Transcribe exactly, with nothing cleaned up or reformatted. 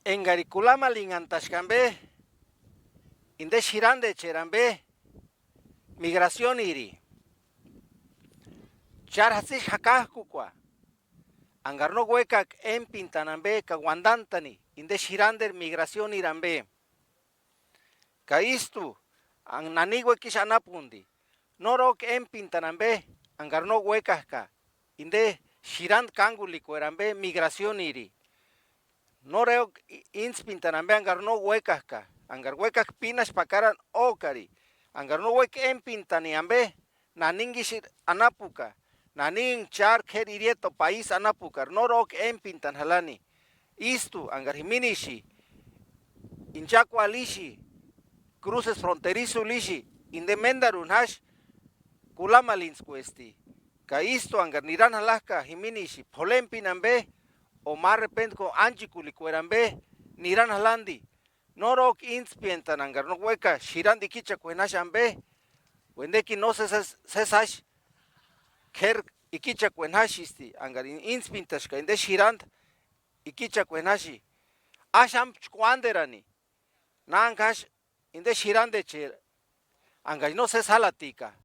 Engari kulamalinhantaxka ambe, inde xirandecheri ambe migracioniri, chári jatsisï jakajkukua, angari no uékaka émpintani ambe ka uandantani inde xiranderi migracioniri ambe. Ka ístu, an-, nanigua uékixu anapundi, nóri ókka émpintani ambe angari no uékajka inde xirandi kángulikueri ambe migracioniri. Nóri ókka í-, íntspintani ambe angari no uékajka, angari uékajka pínaxpakarani ókari, angari no uékka émpintani ambe, naningisï anapuka, naninga chári k'éri irieto paísi anapukari nóri ókka émpintani jalani. Ístu angari jiminixi, inchakualixi, cruces fronterizulixi, inde méndaruni jáxi kulamalintskuesti. Ka ístu angari nirani jalajka jiminixi p'olempini ambe, o márrepentku ánchekulikueri ambe nirani jalandi, nóri ókka íntspientani angari no uéka xirandi ikichakueni jáxi ambe, uendekini no sési, sési jáxi k'éri ikichakueni jáxisti, angari íntspintaxka inde xirandi ikichakueni jáxi. Áxampu chkuánderani, nánga jáxi inde xirandecheri, angari no sési jálatika,